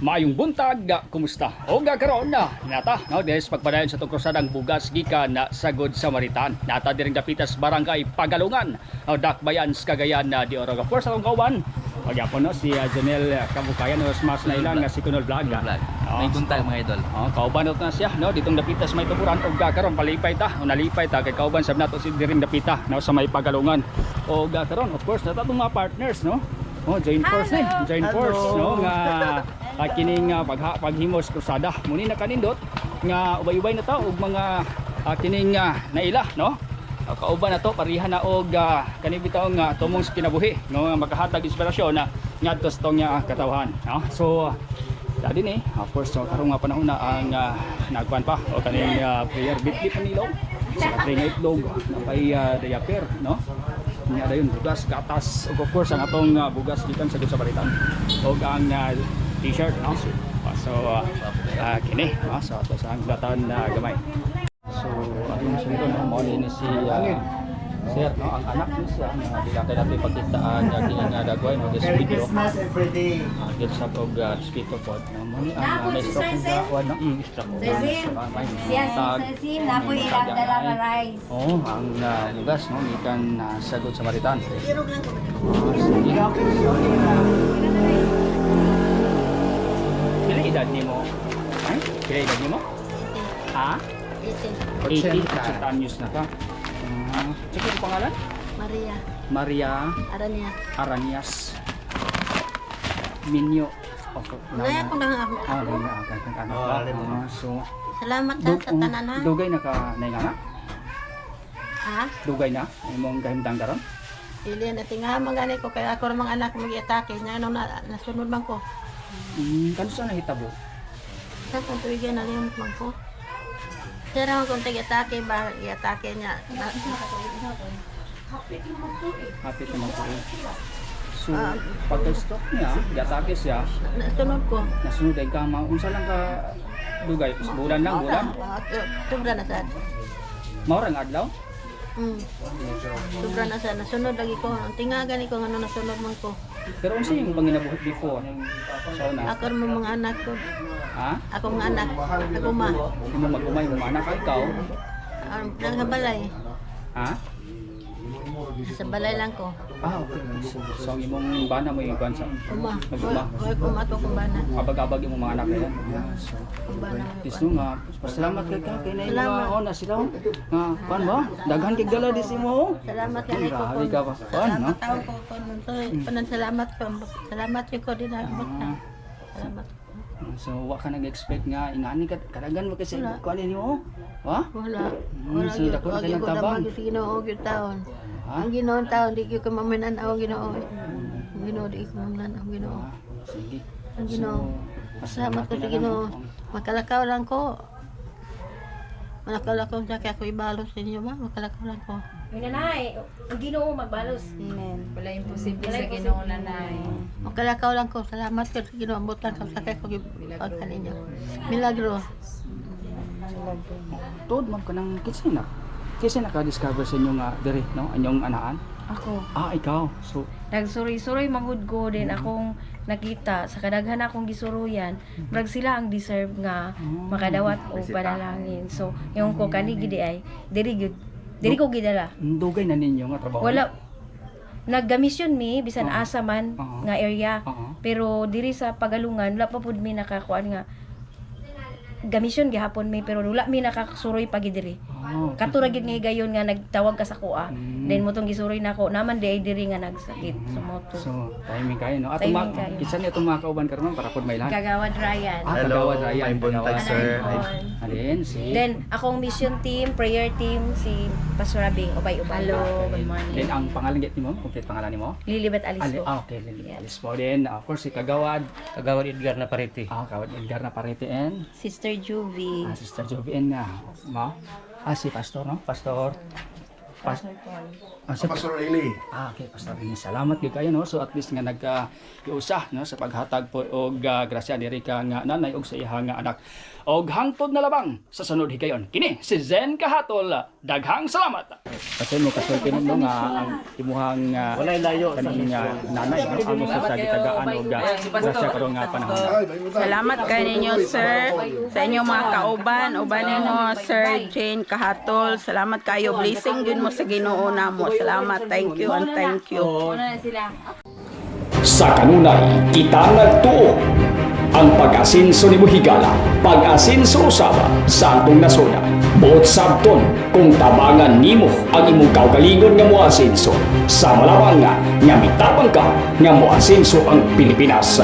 Maayong buntag, kumusta? O ga karon na nata, no, des pagpadayon sa atong krusadang bugas gikan na sa Good Samaritan. Nata diring dapitas Barangay Pagalungan, o Dakbayan sa Cagayan na de Oro. Of course, atong kauban, pagyapon, no, si Janelle Kabukayan o mas na ilang nga si Kunol Vlog. Vlog. Oh, May buntag, mga idol. Oh, kauban na siya, no, ditong dapitas may tuburan og karon palipay ta, o nalipay ta kay kauban sab nato si diring dapita, no, sa may Pagalungan. Og karon, of course, nato atong mga partners, no. Oh, join force ni, join force, no, nga kining paghimos krusada. Muni na kanindot nga ubay-ubay na ta og mga kining naila, no. Kauban na to pareha na og kani bitaw nga tumong sa kinabuhi, no, nga makahatag inspirasyon na ngadto sa tong katawhan, no. So dadi ni, of course, so, karong nga panahon na ang nagkuan pa o kaning prayer bitbit ang ilong sa katray nga itlog napay diaper, no, nya dayon bugas, gatas ug of course ang atong bugas gikan sa Good Samaritan ug ang t-shirt, no. So kini, no, so ato sa ang datan na gamay. So atong sundon, no, mao ni si sir, no, ang anak ni siya nga bilang kay natin pagkitaan nga kini nga dagway, no, this Merry video. Christmas every day. Gid sa og respeto pod, no, mo ni ang na-stroke nga kuan, no, stroke. Siya si Cecil, napoy ilang dala nga rice. Oh, ang lugas, no, gikan sa Good Samaritan. Sige. Pila edad nimo? Ay, pila edad nimo? Ha? 80, 80 anyos na ka. Sige, ang pangalan? Maria Maria Arania. Aranias Minyo. Of, Naya ko na ako. Ah, na kang anak Oh, ba? alam mo. So, Salamat ha, sa tanan ha. dugay na ka na nga? Ha? Dugay na imong kahimtang karon? Ili na tinga gani ko kaya ako mga anak mag-atake niya ano na nasunod man ko. Kanus-a nahitabo? Sa kung tuwigan na limot man ko. Pero kung tag-atake ba, i-atake niya. Na, Hapit naman ko. So, pagka-stroke niya, giatake siya, nasunod ko. Nasunod ay kama. Unsa lang ka dugay? Bulan lang, bulan? Sobra na sad. Mao ra nga adlaw? Sobra na sad. Nasunod lagi ko. Ang tinga gani ko ngano nasunod man ko. Pero unsa yung panginabuhi before? So na, Ako ra mga anak ko. Ha? Ako mga anak. Ako ma. Imo mag-umay mo anak ka ikaw? Ang nang balay. Ha? Sa balay lang ko. Ah, okay. So, ang imong bana mo yung kuan sa Uma. Mag-uma. Oy, kuma to kumbana. Abag-abag imong mga anak kaya. So, Kumbana. Tis no nga, pasalamat kay ka kay na Salamat. oh, na sila oh. Nga kuan ba? Daghan kay gala di si mo, oh. Salamat kay ko. Grabe ka pa. Kuan, no? Salamat ako ko kun panan salamat ko. Salamat ko din na na. Salamat. So wa ka nag-expect nga ingani ka kadagan mo kasi Wala. kuan nimo, oh. Wa? Wala. Wala So gyud. dako Wa na gyud kayong ko tabang. damag sa Ginoo gyud taon. Ha? Ang Ginoo taon di gyud ko maminan ang Ginoo. Ang Ginoo di ko maminan ang Ginoo. Ah, sige. Ang Ginoo. So, Salamat ko sa Ginoo. Makalakaw lang ko. Makalakaw sa kaya ko ibalos sa inyo ba? Makalakaw lang ko. Yung nanay, ang Ginoo magbalos. Amen. Wala imposible sa Ginoo, nanay. Makalakaw lang ko. Salamat ko sa Ginoo. Ambot lang ko sa kaya ko pagka ninyo. Milagro. Tuod ma'am kanang kinsa na? Kinsa naka-discover sa inyo nga diri, no? Anyong anaan? Ako, Ah, ikaw. So, nagsuroy-suroy mangud ko din akong nakita sa kadaghan akong gisuruyan, murag sila ang deserve nga makadawat o panalangin. So, yung ko kani gidi ay diri gyud. Diri ko gidala. Dugay na ninyo nga trabaho? Wala nagamisyon mi bisan asa man nga area. Pero diri sa Pagalungan wala pa pud mi nakakuan nga gamisyon gihapon mi pero wala mi nakasuroy pagi diri. Oh, okay. Kato ra gyud nga higayon nga nagtawag ka sa kuha. Then mo tong gisuroy nako naman di ay diri nga nagsakit. So mo to. So, timing kayo, no? Atong Timing ma kayo. kinsa ni atong mga kauban karon ma'am, para pud mailan? Kagawad Ryan. Ah, Hello, Kagawad Ryan. may buntag, Kagawad. sir. Alin, si Then akong mission team, prayer team si Pastor Rabing ubay-ubay. Hello, good morning. Then ang pangalan git nimo, complete pangalan nimo? Lilibet Ali, Alisco. ah, okay, Lili. Alis po din. Of course, si Kagawad. Kagawad Edgar na parete. Ah, Kagawad Edgar na parete and Sister Juvie. ah, Sister Jovi and ma. Ah, si Pastor, no? Pastor. Pastor Paul. Ah, sa- Pastor Eli. Ah, okay, Pastor Rini. Salamat gyud kayo, no. So at least nga nagka iusa, no, sa paghatag po og grasya diri ka nga nanay og sa iha nga anak. Og hangtod na labang sa sunod higayon. Kini si Zen Kahatol. Daghang salamat. Kasi mo kasulti mo nga ang imuhang Walay layo sa kaning nanay, no, amo sa gitagaan og grasya karon nga panahon. Ay, may utang. Salamat kay ninyo, sir, sa inyong mga kauban, uban ninyo, Sir Jane Kahatol. Salamat kayo. Blessing yun mo sa Ginoo namo. Salamat. Thank you and thank you. Una na sila. Sa kanunay, kita nagtuo. Ang pag-asinso ni Buhigala, pag-asinso usaba sa atong nasona. Buot sabton kung tabangan nimo ang imong kaugalingon nga moasinso. Sa malawang nga, nga mitabang ka nga moasinso ang Pilipinas.